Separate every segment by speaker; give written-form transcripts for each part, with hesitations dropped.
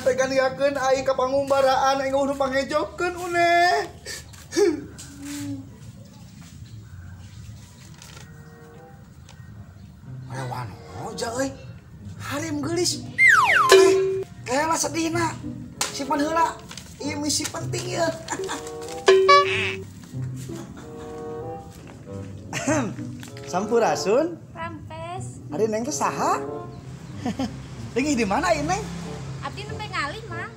Speaker 1: teh ganiakeun aing ka pangumbaraan aing eueuh nu pangejokeun une. Aya wanoja euy. Harim geulis. Kayalah sedihna. Simpan heula. Ieu misi penting ieu. Sampurasun.
Speaker 2: Rampes.
Speaker 1: Ari neng teh saha? Lagi di mana ini, Neng?
Speaker 2: Abdi nembe ngali, Mang.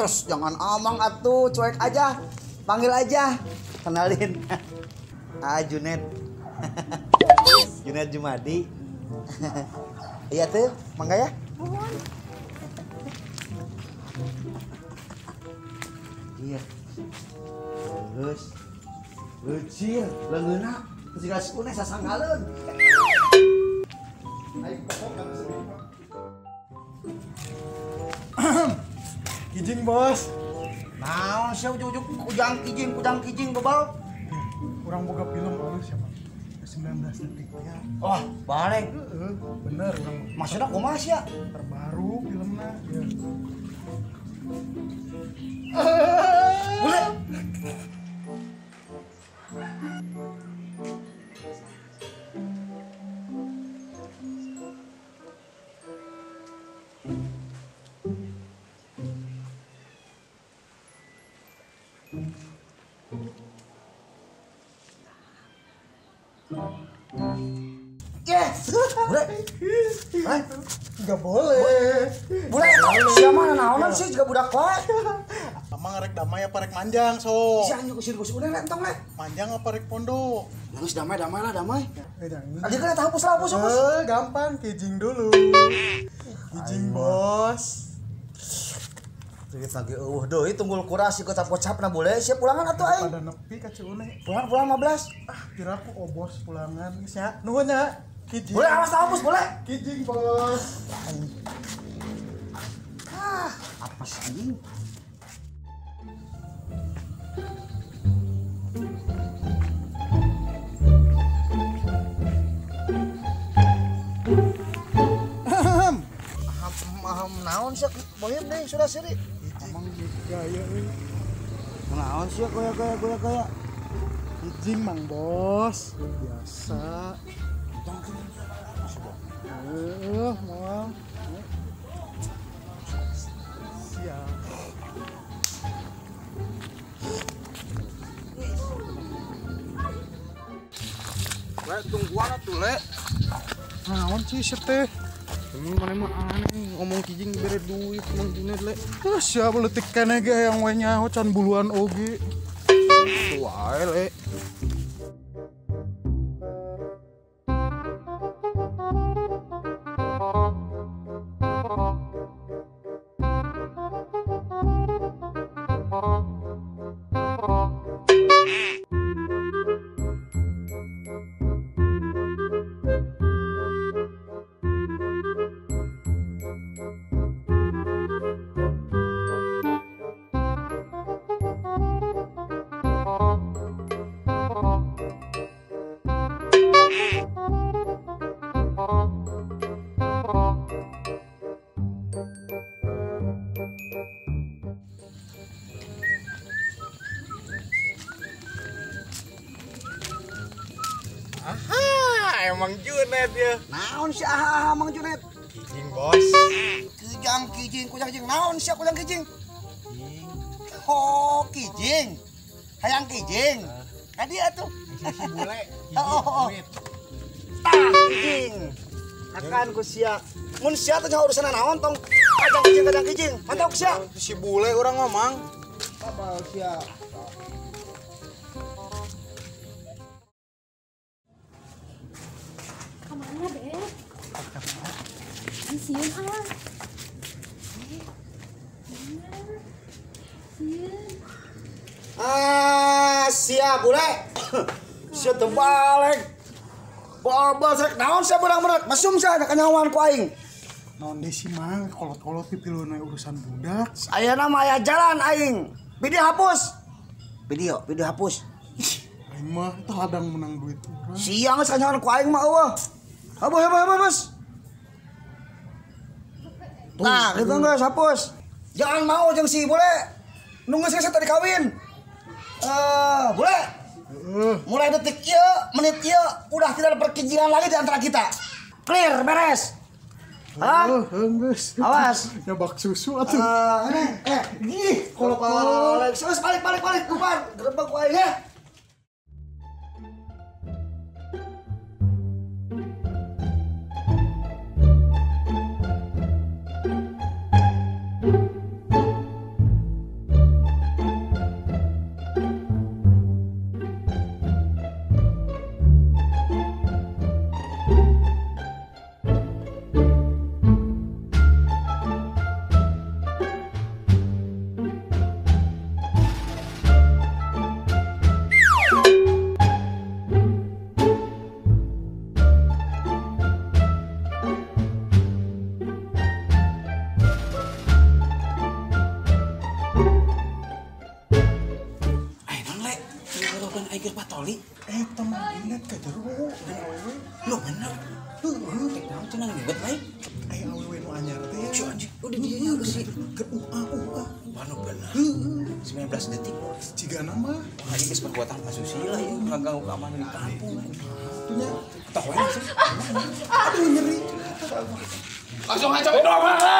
Speaker 1: Jangan amang atuh, cuek aja. Panggil aja. Kenalin. Ah, Junet. Junet Jumadi. Iya tuh, mangga ya.
Speaker 2: Nuhun.
Speaker 1: Iya. Terus. Leucir, leungeunna. Terus si Une sasanggaleun. Aing pokok kan sedih.
Speaker 3: Kijing bos.
Speaker 1: Naon sih ujug-ujug kujang kijing bebal.
Speaker 3: Kurang boga film alus ya, Pak. 19 detik ya.
Speaker 1: Wah, balik.
Speaker 3: Heeh, bener urang.
Speaker 1: Maksudna kumaha sih ya?
Speaker 3: Terbaru filmna. Ya.
Speaker 1: Boleh. Yes. Boleh.
Speaker 3: Enggak boleh.
Speaker 1: Boleh. Siapa naonan sih juga budak wae.
Speaker 3: Amang rek damai apa rek manjang so.
Speaker 1: Si anjing kusir kusir udah entong le.
Speaker 3: Manjang apa rek pondok?
Speaker 1: Nangis damai-damai lah damai.
Speaker 3: Eh jangan.
Speaker 1: Aja kan hapus lah hapus hapus.
Speaker 3: Gampang kijing dulu. Kijing bos.
Speaker 1: Duit lagi eueuh deui tunggul kurasi kocap-kocapna boleh siap pulangan atuh aing.
Speaker 3: Pada nepi ka Ciune.
Speaker 1: Pulang pulang 15.
Speaker 3: Ah, kira aku obos pulangan geus nya. Nuhun nya. Kijing.
Speaker 1: Boleh awas hapus boleh.
Speaker 3: Kijing bos.
Speaker 1: Ah, apa sih? Naon sih bohim deh sudah siri.
Speaker 3: Emang gaya euy.
Speaker 1: Naon sih gaya gaya gaya gaya.
Speaker 3: Kijing Mang Bos, biasa. Moal. Siap.
Speaker 4: Le tungguan atuh le.
Speaker 3: Naon sih teh?
Speaker 4: Emang mana mah aneh ngomong kijing bere duit Mang Junet le.
Speaker 3: Terus siapa leutik keneh ge yang we nyaho can buluan oge.
Speaker 4: Tuh wae le. Aha, emang Junet ya.
Speaker 1: Naon sih aha Mang Junet?
Speaker 4: Kijing bos.
Speaker 1: Kijang kijing kujang kijing naon sih kujang kijing? Oh, kijing. Hayang kijing. Kadi atuh.
Speaker 4: Si bule.
Speaker 1: Oh. Tah kijing. Akan ku sia. Mun sia teh urusan naon tong kajang kijing kajang kijing. Mantap sia.
Speaker 4: Si bule urang mah Mang.
Speaker 1: Sabal sia.
Speaker 2: Kemana deh? Sieun ah. Sieun.
Speaker 1: Ah, sia bule. Sia teu balik. Babal rek naon sia beurang-beurang mesum sia kanyawan ku aing.
Speaker 3: Naon deui sih Mang, kolot-kolot pipiluan urusan budak.
Speaker 1: Ayeuna mah aya jalan aing. Video hapus. Video, video hapus.
Speaker 3: Aing mah teh ladang menang duit urang.
Speaker 1: Sia geus kanyawan ku aing mah eueuh. Hapus, hapus, hapus. Nah, gitu geus hapus. Jangan mau jeung si bule. Nunggu saya tadi kawin. Bule. Mulai detik ieu, menit ieu udah tidak ada perkijingan lagi di antara kita. Clear, beres. Hah? Awas.
Speaker 3: Nyabak susu atuh.
Speaker 1: Gih, kalau balik balik balik bubar, gerebek wae ya.
Speaker 4: Patoli
Speaker 3: teman ingat ke jero jeung awewe
Speaker 4: lo bener heuh teh naon cenah ngeubet lain
Speaker 3: aya awewe nu anyar teh
Speaker 4: anjing udah dia geus
Speaker 3: keur ua
Speaker 4: mano bener 19 detik
Speaker 3: cigana mah
Speaker 4: wah ieu geus perbuatan asusila ieu ngaganggu keamanan di kampung
Speaker 3: tuh nya
Speaker 4: tah we langsung
Speaker 3: aduh nyeri
Speaker 4: langsung aja dong aja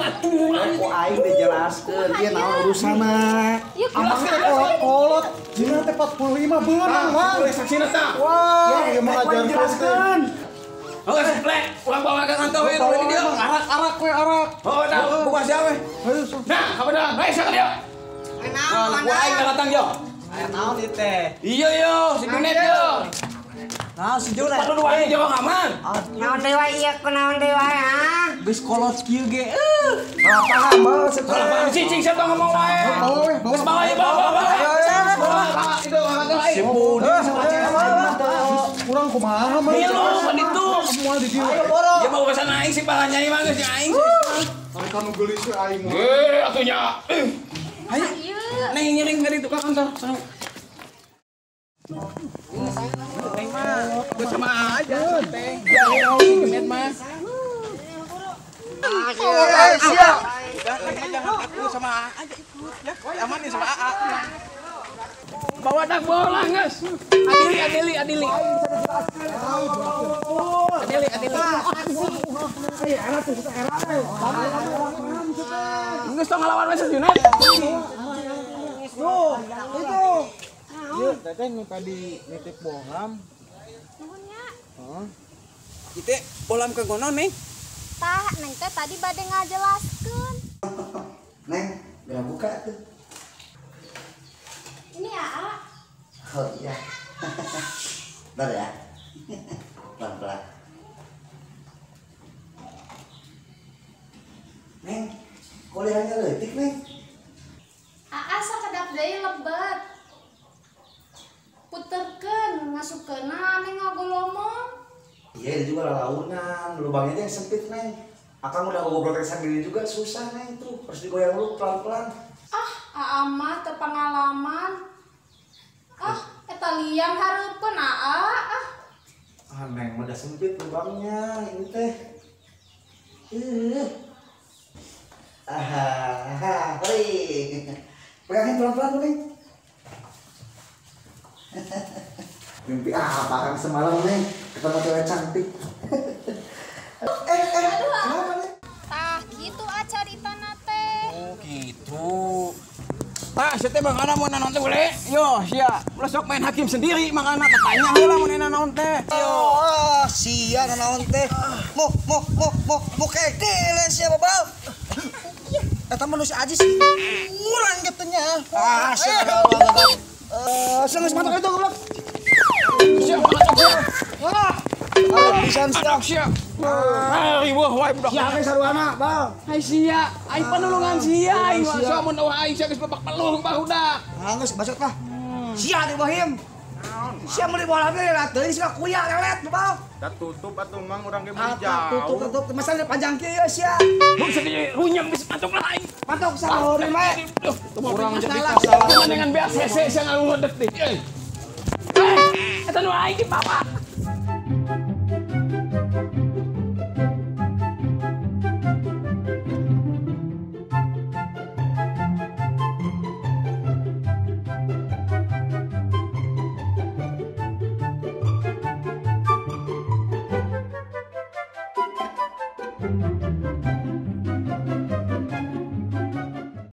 Speaker 1: Aduh, aing dijelaskeun ieu naon urusanna.
Speaker 3: Amang kolot-kolot jina teh 45 beunang, Mang.
Speaker 4: Saksina tah.
Speaker 3: Wah, ieu mah ajarkeun.
Speaker 4: Heuh, le, urang bawa ka kantor we di dieu.
Speaker 3: Arak-arak we arak.
Speaker 4: Oh, nah, buka sia we. Nah, kabeneran, bae sia ka dieu. Naon? Ku aing datang yo.
Speaker 5: Aya naon ieu teh?
Speaker 4: Iya yo, si Junet yo.
Speaker 5: Nah, si Junet.
Speaker 4: Perlu dua ini jawab aman.
Speaker 6: Naon deui wae ieu kunaon deui wae ah.
Speaker 5: Geus kolot kieu ge.
Speaker 1: Salah paham, bae
Speaker 4: salah paham cicing siapa ngomong wae. Geus bawa ieu bawa bawa.
Speaker 5: Si Budi
Speaker 3: kurang kumaha mah.
Speaker 4: Iya lu pan itu.
Speaker 3: Semua di dieu.
Speaker 4: Ieu mah urusan aing si palanya mah geus aing.
Speaker 3: Tapi kanu geulis we aing mah.
Speaker 4: Atuh nya. Ayo. Neng ngiring ka ditu ka kantor. Neng mah bersama aja teh. Ya si mah.
Speaker 1: Siap.
Speaker 4: Jangan aku sama aja ikut ya. Aman nih sama AA. Bawa dak bola geus. Adili Adili Adili. Adili Adili. Geus tong ngalawan we Junet.
Speaker 3: Tuh, itu. Ieu teteh nu tadi nitip bohlam.
Speaker 2: Nuhun nya.
Speaker 3: Heeh.
Speaker 5: Ieu bohlam ke gonon, Neng.
Speaker 2: Tah, Neng teh tadi bade ngajelaskeun.
Speaker 1: Neng, geura buka tuh.
Speaker 2: Ini AA.
Speaker 1: Oh iya. Bentar ya. Pelan-pelan. Neng, kuliahnya leutik, Neng.
Speaker 2: AA sakedap deui lebet. Puterkeun ngasupkeunna Neng ngagolomong.
Speaker 1: Iya, itu juga lalaunan, lubangnya yang sempit, Neng. Akang udah goblok sendiri juga susah, Neng, tuh. Harus digoyang dulu pelan-pelan.
Speaker 2: Ah, AA mah teu pangalaman. Ah, eta liang hareupeun AA. Ah.
Speaker 1: Ah, Neng, udah sempit lubangnya ini teh. Ah, hei. Pegangin pelan-pelan, Neng. Mimpi apa kan semalam, Neng? Ketemu cewek cantik. Kenapa, Neng?
Speaker 2: Tah, gitu caritana teh.
Speaker 4: Oh, gitu. Tah, sia teh mangana mun naon teh boleh? Yo, sia. Ulah sok main hakim sendiri mangana tatanya heula mun naon teh.
Speaker 1: Yo, sia naon teh. Mo mo mo mo mo kekele sia babal. Eta manusia aja sih.
Speaker 3: Urang kitu nya.
Speaker 1: Ah, sia gagal. Sia geus matak itu goblok.
Speaker 4: Sia matak.
Speaker 1: Wah. Pisan sia.
Speaker 4: Ah, riweuh wae budak.
Speaker 1: Sia ge saruana, Bal.
Speaker 4: Ai sia, ai panulungan sia, ai sia mun eueuh aing sia geus babak peluh barudak.
Speaker 1: Ah, geus bacot lah. Sia di Wahim. Sia meuli bola teh lah teuing sia kuya lelet, Bal.
Speaker 7: Da tutup atuh Mang urang ge meuli jauh.
Speaker 1: Tutup tutup, masa panjang kieu sia.
Speaker 4: Mun sedih runyam Mantuk lah aing.
Speaker 1: Mantuk salah bae.
Speaker 3: Urang jadi kasalah.
Speaker 4: Dengan BACC sia ngaludek teh. Eta nu aing dibawa.